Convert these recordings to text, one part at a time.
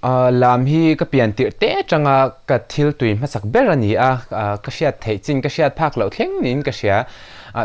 Lam hi ka pian tirh te atanga ka thil tui hmasak ber a ni a, ka hriat theih chin ka hriat phak loh thleng niin ka hria.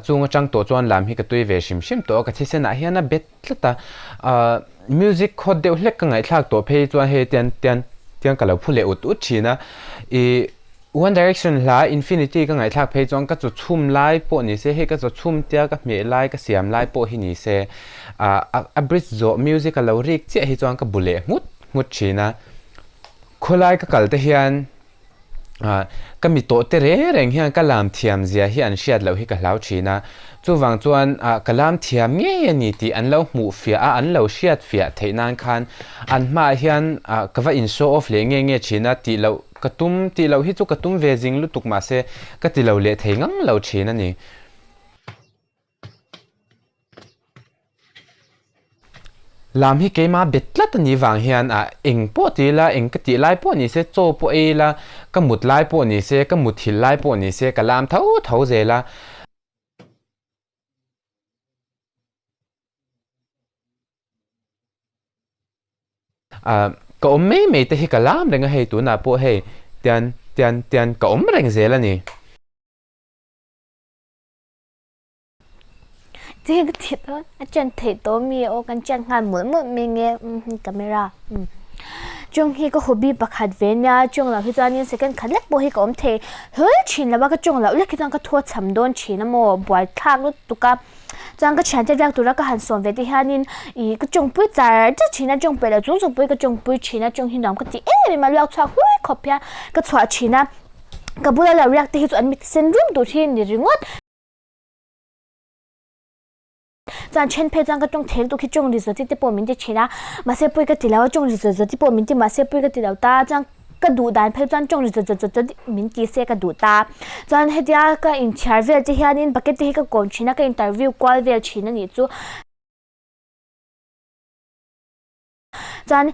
Chung atang tawh chuan lam hi ka tui ve hrim hrim tawh a, ka thisenah hian a bet tlat a. Music khawt deuh hlek ka ngaihthlak tawh phei chuan hei tian tian tian ka lo phu leh ut ut thin a. Ih One Direction hla Infinity ka ngaihthlak phei chuan ka chaw chhum lai pawh ni se, hei ka chaw chhum tia ka hmeh lai ka siam lai pawh hi ni se, a bridge zawh music a lo rik chiah hi chuan ka bu leh nghut nghut thin a. Khawlai ka kal te hian ka mi tawh te reng reng hian ka lam thiam zia hi an hriat loh hi ka hlau thin a. Chuvang chuan ka lam thiam ngei a ni tih an lo hmuh fiah a, an lo hriat fiah theih nan khan an hmaah hian ka va in show off leh nge nge thin a tih loh Ka tum tih loh hi chu ka tum ve zing lutuk mahse ka ti lo leh thei ngang lo thin a ni. Lam hi keimah bet tlat a nih vang hian ah eng pawh ti ila, eng ka tih lai pawh ni se, chaw pawh ei ila, ka mut lai pawh ni se, ka muthilh lai pawh ni se ka lam tho tho zel a. Ka awm mai mai te hi ka lam reng a hei tunah pawh hei tian tian tian ka awm reng zel a ni. Ti ka ti dawn a chen theih tawh mi aw kan chen nghal mawlh mawlh mai nge camera chung hi ka hobby pakhat ve nia chung loh hi chuanin second khat lek pawh hi ka awm thei hlawl thin lo a ka chung loh lek hi chuan ka thu a cham dawn thin a maw buaithlak lutuk a. Chuan ka thiante biak tura ka han sawm ve te hianin ih ka tawngpui char char thin a, tawng peih loh chung chung pawhin ka tawngpui thin a, tawng hi nuam ka ti em em a, luak chhuak hlui khawp hian ka chhuah thin a, ka bula lo riak te hi chu an mit sen rum tur hi ni ringawt. Chuan then phei chuan ka tawng thei lutuk hi tawng ri zawt te pawh min ti thin a, mahse pawi ka ti lo a, tawng ri zawt zawt te pawh min ti mahse pawi ka ti lo ta, chuan. Ka duh dan phei chuan tawng ri zawt zawt zawt min ti se ka duh ta. Chuan hetia ka inchhiar vel te hianin bucket te hi ka kawm thin a, ka interview kual vel thin a nih chu. Chuan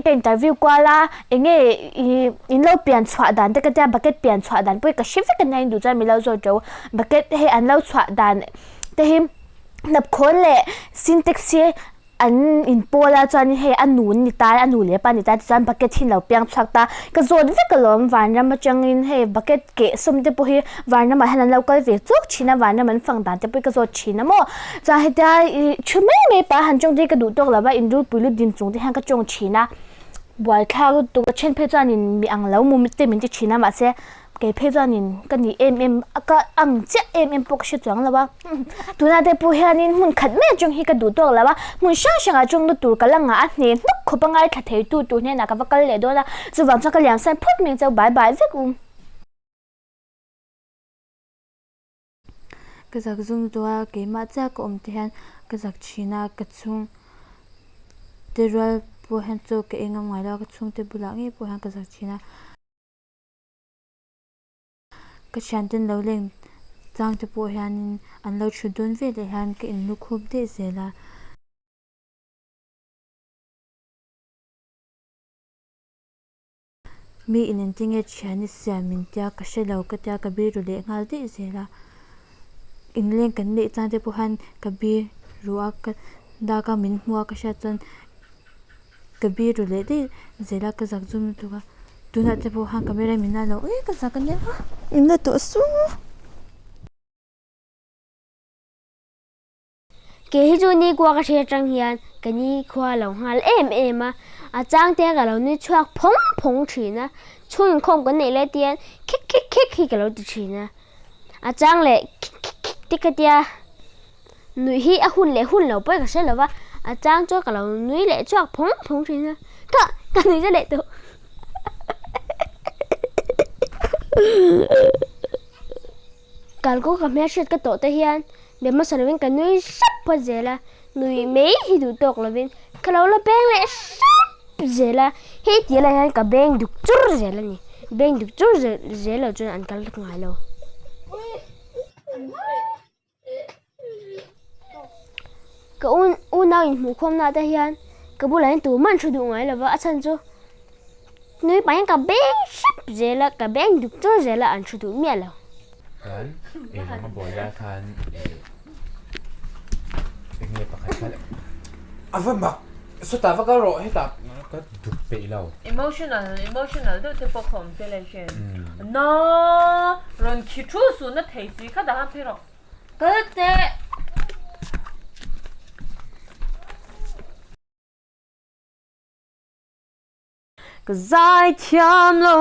ka interview kual a, eng nge ih in lo pian chhuah dan te ka tia bucket pian chhuah dan pawh hi ka hre vek a nia in duh chuan min lo zawt ro. Bucket hei an lo chhuah dan te hi hnapkhawn leh sintex hi An inpawl a chuan hei a nu ni ta a nu leh pa ni ta tichuan bucket hi an lo piang chhuak ta ka zawt vek alawm vanram atangin hei bucket keh sawm te pawh hi vanramah hian an lo kal ve chuk thin a vanram an fang dan te pawh hi ka zawt thin a maw chuan hetia ih thu mai mai pa han tawng te hi ka duh tawk lo va inrulpui lut din chung te hian ka tawng thin a buaithlak lutuk a then phei chuanin mi ang lo mu te min ti thin a mahse Kei phei chuanin ka ni em em a ka ang chiah em em pawh ka hre chuang lo a, tunah te pawh hianin hmun khat mai atang hi ka duh tawk lo a, hmun hrang hrang ah chuan lu tur ka la ngah a, hne hnuk khawp a ngaithla thei tu tur hnenah ka va kal leh dawn a, chuvang chuan ka liam san phawt mai ang che u bye bye vek u. Ka zak zum tawh a, keimah chiah ka awm te hian ka zak thin a, ka chhung te rual pawh hian chaw ka ei ngam ngai lo a, ka chhungte bulah ngei pawh hian ka zak thin a. Ka thianten lo leng chang te pawh hianin an lo thut dawn vel leh hian ka inlu khup daih zel a. Mi in engtin nge thian i siam min tia ka hre lo ka tia ka biru leh nghal daih zel a. Inleng kan neih chang te pawh hian ka biru a ka dak a min hmu a ka hriat chuan. Ka biru leh daih zel a ka zak zum lutuk a tunah te pawh khan camera min la lo e ka zak ania min la tawh su. Ke hi chu nikhua ka hriat atang hian ka nikhua lo nghal em em a, a chang te ka lo nui chhuak phawng phawng thin a, chhung inkhawm kan neih lai te hian khik khik khik hi ka lo ti thin a, a chang leh khik khik khik te ka tia. Nuih hi a hun leh hun lo pawh ka hre lo va, a chang chuan ka lo nui leh chhuak phawng phawng thin a, ka ka nui zet leh tawh. Kalkaw ka hmelhriat ka tawh te hian be hmasa lovin ka nui hrep phawt zel a, nui mai hi duh tawk lovin ka lo la beng leh hrep zel a, hei tih lai hian ka beng duk chur zel a ni, beng duk chur zel lo chuan an kal ngai lo. Ka unau inhmuhkhawmna te hian ka bulah hian tumah an thu duh ngai lova a chhan chu nui pah hian ka beng hrep zel a ka beng duk chur zel a an thu duh miah lo. Chuan ei rawng a bawl lai khan eng nge pakhat kha a va mak sawtah va kal rawh hetah. Ka duk peih lo. Emotional emotional deuh te pawh kha awm se le hre. Na rawn khi thu suh na thei si kha dah han phei rawh. Kal teh. Ka zai thiam lo.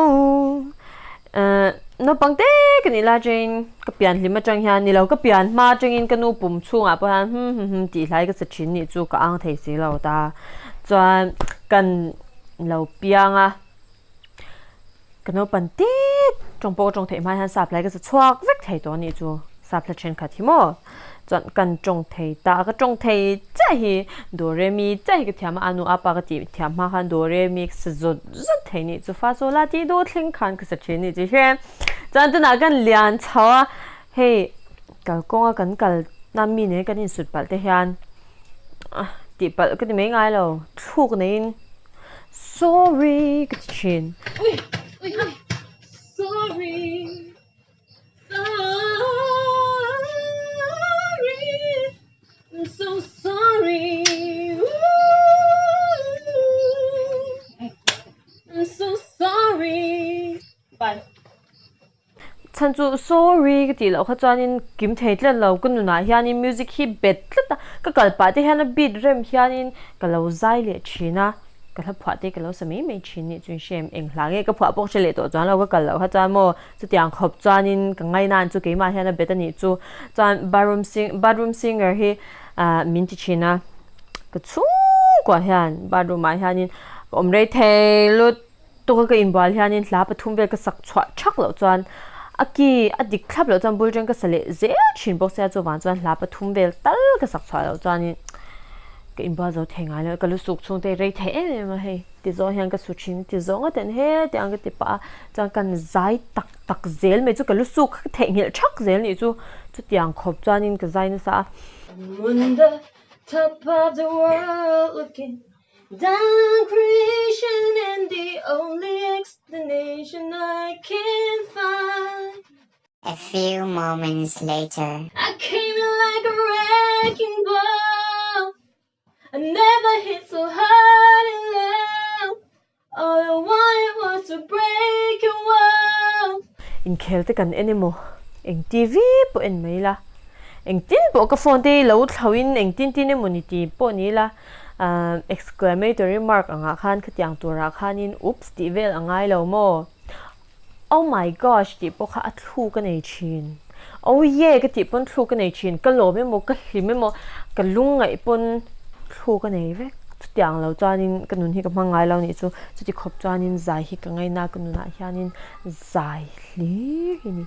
Naupang te ka nih lai atangin ka pian hlim atang hian ni lo ka pian hma atangin ka nu pum chhungah pawh hian hum hum hum tih hlai ka sa thin nih chu ka ang thei si lo ta. Chuan kan lo piang a, ka naupang te tawng pawh ka tawng theih hma hian sap hlai ka sa chhuak vek thei tawh a nih chu. Sap hla thenkhat hi maw chuan kan tawng thei ta a, ka tawng thei chiah hi Do Re Mi chiah hi ka thiam a, anu apa ka tih thiam hma khan Do Re Mi ka sa zawt zawt thei nih chu fa saw la tih duh thleng khan ka sa thin nih chu hre chuan tunah kan lian chho a, hei kalkawnga kan kal na mi nen kan insut palh te hian tih palh ka ti mai ngai lo thluk neiin sorry ka ti thin. Sorry. Chhan chu sorry ka tih loh kha chuanin kim thei tlat lo ka nunah hianin music hi bet tlat a ka kal pah te hian a beat rem hianin ka lo zai leh thin a. Ka hla phuah te ka lo sa mai mai thin nih chuan hrem eng hla nge ka phuah pawh hre leh tawh chuan lo ka kal loh kha chuan maw chutiang khawp chuanin ka ngaihna'n chu keimah hian a bet a nih chu chuan bathroom sing bathroom singer hi ah min ti thin a ka chhungkuah hian bathroom ah hianin ka awm rei thei lut tuk a ka inbual hianin hla pathum vel ka sak chhuah thak loh chuan a ki a dik thlap loh chuan bul teng ka sa leh zel thin bawk sia chuvang chuan hla pathum vel tal ka sak chhuah loh chuanin Ka inbual zo thei ngai lo, ka lu suk chhung te rei thei em em a hei ti zawng hian ka su thin ti zawng a ten he ti ang ka ti pah a chuan kan zai tak tak zel mai chu ka lu suk kha ka theihnghilh thak zel nih chu chutiang khawp chuanin ka zai nasa a. I'm on the top of the world looking down creation and the only explanation I can find A few moments later. I came in like a wrecking ball I never hit so hard in love All I wanted was to break your walls Inkhel te kan en emaw eng TV pawh en mai ila engtin pawh ka phone te hi lo thlauhin engtin tin emaw ni ti pawh ni ila exclamatory mark angah khan khatiang turah khanin oops tih vel a ngai lo maw. Oh my gosh tih pawh kha a thluk a nei thin. Oh yeah ka tih pawn thluk a nei thin. Ka lawm emaw ka hlim emaw ka lungngaih pawn thluk a nei vek. Chutiang lo chuanin ka nun hi ka hmang ngai lo nih chu. Chuti khawp chuanin zai hi ka ngaina ka nunah hianin zai hlir hi ni.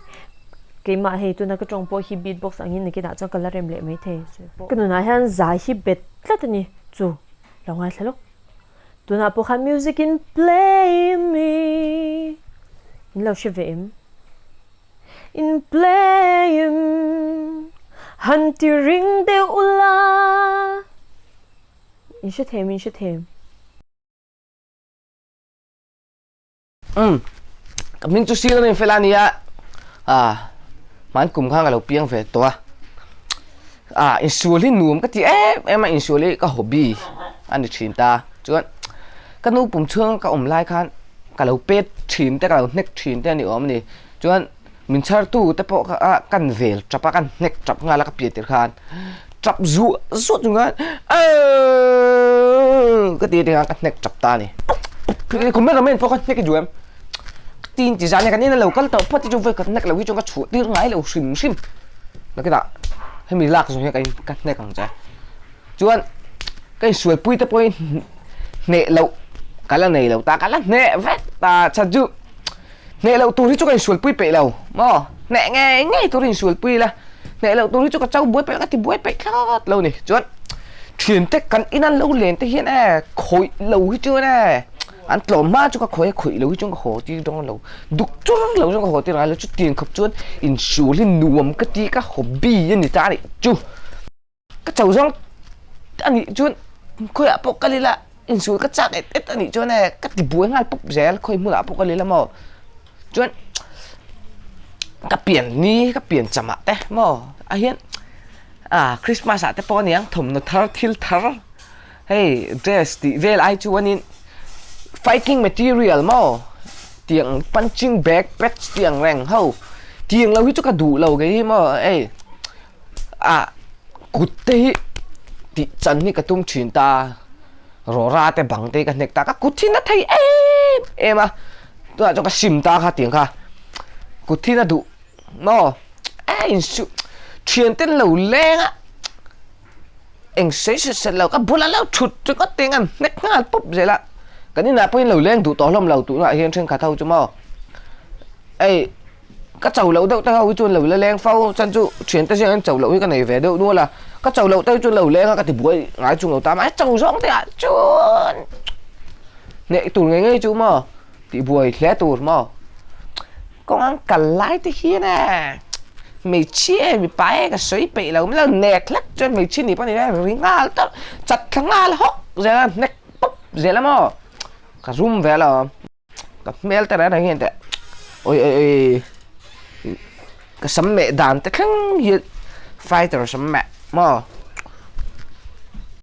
Keimah hei tuna ka tawng pawh hi beat box angin nakinah chuan ka la rem leh maithei. Ka nunah hian zai hi bet tlat a ni chu lo ngaithla lawk. Tunah pawh khan music in play me in lo hre ve em? In play em han ti ring deuh ula in hre them in hre them. Umm ka hming chu sir a fel a nia ah hman kum khan ka lo piang ve tawh a ah insual hi nuam ka ti em em a insual hi ka hobby a ni thin ta chuan ka nu pum chhung ka awm lai khan ka lo pet thin te ka lo hnek thin te a ni awm a ni chuan min chhar tu te pawh kha ah kan vel tap a kan hnek tap nghal a ka pian tir khan tap zuah zuah chung khan aaa ka ti a ka hnek tap ta a ni cameraman pawh kha hnek i duh em tin ti zan hian kan in a lo kal tawh phawt hi chu vawi khat hnek lo hi chuan ka chhuah tir ngai lo hrim hrim nakinah hemi lak zawng hian ka in ka hnek ang che chuan ka insualpui te pawh hi hneh loh ka la nei lo ta ka la hneh vek ta chhan chu. Hneh loh tur hi chu ka insualpui peih lo maw? Hneh ngei ngei tur hi insualpui ila, hneh loh tur hi chu ka cho buai peih lo, ka ti buai peih thlawt lo ni. Chuan thiante kan in an lo len te hian e khawih lo hi chuan e an tlawm hma chu ka khawih a, khawih lo hi chuan ka haw tir dawn lo, duk chur lo chuan ka haw tir ngai lo. Chutiang khawp chuan insual hi nuam ka ti, ka hobby a ni ta a nih chu. Ka cho zawng a nih chuan khawiah pawh kal ila insual ka chak et et a nih chuan e ka ti buai nghal pawp zel khawi hmunah pawh kal ila maw chuan ka pian ni ka pian chamah te maw ah hian ah Christmas ah te pawh a niang thawmhnaw thar thil thar hei dress tih vel ai chuanin. Fighting material maw tiang punching bag pads tiang reng ho tiang lo hi chu ka duh lo kei hi maw hei ah kut te hi tih chan hi ka tum thin ta rawra te bang te hi ka hnek ta ka kut hi na thei em em a tunah chuan ka sim ta kha tiang kha kut hi na duh maw a insuh thian te an lo leng a. Eng sawi set set lo ka bula lo thut ringawt te ngan hnek nghal pawp zel a, kan inah pawhin lo leng duh tawh hlawm lo tunah hian thenkhat ho chu maw ei ka cho loh deuh te ho hi chuan lo la leng fo chan chu thian te zingah hian cho loh hi ka nei ve deuh nual a, ka cho loh te hi chuan lo leng a ka ti buai ngai chung lo ta mahse cho zawng te ah chuan hneh tur ngei ngei chu maw. Tih buai hle tur maw? Kawng an kal lai te hian e hmeichhia e mipa e ka sawi peih lo min lo nek hlek chuan hmeichhia nih pawh ni e ri nghal tawp chat thla nghal hawk zel a hnek pawp zel a maw ka rum ve alawm ka hmel te reng reng hian teh awi awi awi ka sam meh dan te thleng hian fighter sam meh maw.